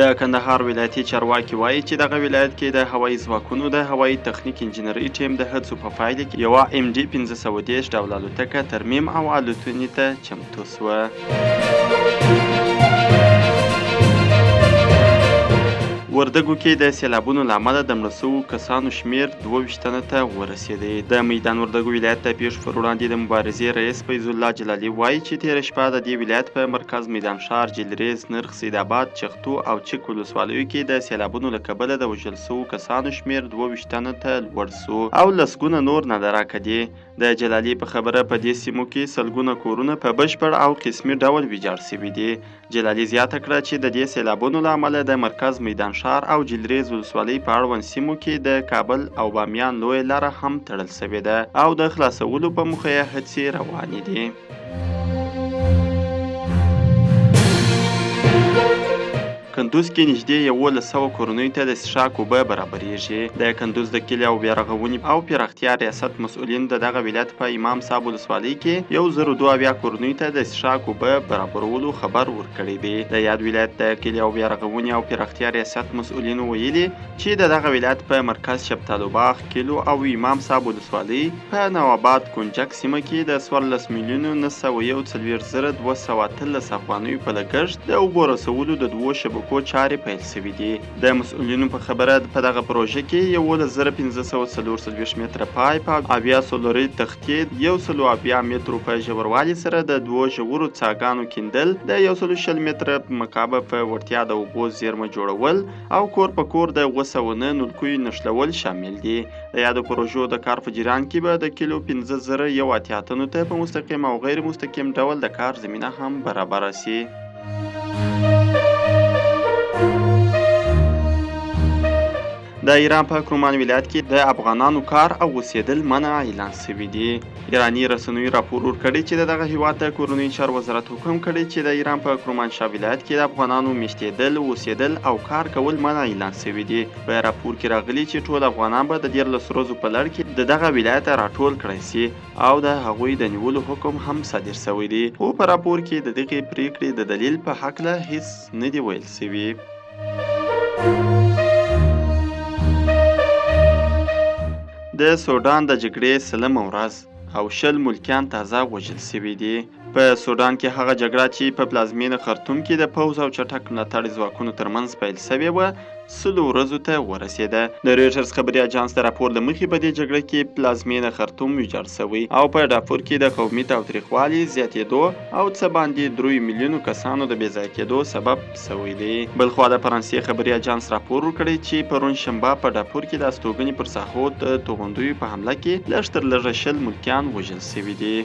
د کندهار ولایتي چارواکي وايي چې دغه ولایت کې د هوایي ځواکونو د هوایي تخنیک انجنیرۍ ټیم د هڅو په پایله کې یوه ایم ډي 530 ډوله الوتکه ترمیم او الوتنې ته چمتو شوه. وردګو کې د سیلابونو له امله د مړه شوو کسانو شمېر 22 تنه ته ورسېدی. د میدان وردګو ولایت د پېښو پر وړاندې د مبارزې رئیس فیض الله جلالي وایي چې تېره شپه د دې ولایت په مرکز میدان ښار، جلریز، نرخ، سیدآباد، چختو او چک ولسوالیو کې د سیلابونو له کبله د وژل شوو کسانو شمېر 22 تنه ته لوړ شو او لسګونه نور نادرکه دي. د جلالي په خبره په دې سیمو کې سلګونه کورونه په بشپړ او قسمي ډول ویجاړ شوي دي. جلالي زیاته کړه چې د دې سیلابونو له امله د مرکز میدان ښار او جلریز ولسوالۍ په اړوند سیمو کې د کابل او بامیان لویه لاره هم تړل شوې ده او د خلاصولو په موخه یې هڅې روانې دي. کندوز کې نږدې 1100 کورنیو ته د څښاک اوبه برابرېږي. د کندوز د کلي او بیارغونې او پراختیا ریاست مسؤلین د دغه ولایت په امام صاحب ولسوالۍ کې 1072 کورنیو ته د څښاک اوبه برابرولو خبر ورکړی دی. د یاد ولایت د کلي او بیارغونې او پراختیا ریاست مسؤلینو ویلي چې د دغه ولایت په مرکز شفتالو باغ، کلو او امام صاحب ولسوالۍ په نواباد کنجک سیمه کې د 14 میلیونو 941,218 افغانیو په لګښت د اوبو رسولو د دوو شبکو چارې پیل شوې دي. د مسؤلینو په خبره په دغه پروژه کې 11,544 متره پایپ او 70 سولري تختې 170 مترو په ژوروالي سره د دوو ژورو څاګانو کیندل، د 120 متره مکعب په وړتیا د اوبو زیرمه جوړول او کور په کور د 709 نلکیو نښلول شامل دي. د یادو پروژو د کار په جریان کې به د کلو 5081 تنو ته په مستقیم او غیر مستقیم ډول د کار زمینه هم برابره شي. د ایران په کرومان ولایت کې د افغانانو کار او اوسېدل منع اعلان شوي دي. ایراني رسنیو راپور ورکړی چې د دغه هیواد د کورنیو چارو وزارت حکم کړی چې د ایران په کرمانشاه ولایت کې د افغانانو میشتېدل، اوسېدل او کار کول منع اعلان شوي دي. په راپور کې راغلي چې ټول افغانان به د 13 ورځو په لړ کې د دغه ولایته راټول کړای شي او د هغوی د نیولو حکم هم صادر شوی دی. خو په راپور کې د دغې پرېکړې د دلیل په هکله هیڅ نه دي ویل شوي. د سوډان د جګړې سلمه ورځ او 20 ملکیان تازه وژل شوي دي. په سوډان کې هغه جګړه چې په پلازمینه خرطوم کې د پوځ او چټک ملاتړي ځواکونو ترمنځ پیل شوې وه، 100 ورځو ته ورسېده. د رویټرز خبري اژانس د راپور له مخې په دې جګړه کې پلازمینه خرطوم ویجاړ شوی او په ډافور کې د قومي تاوتریخوالي زیاتېدو او څه باندې دریو میلیونو کسانو د بېځایه کېدو سبب شوی دی. بلخوا د فرانسې خبري اژانس راپور ورکړی چې پرون شنبه په ډافور کې د استوګنې پر ساحو د توغندیو په حمله کې لږ تر لږه 20 ملکیان وژل شوي دي.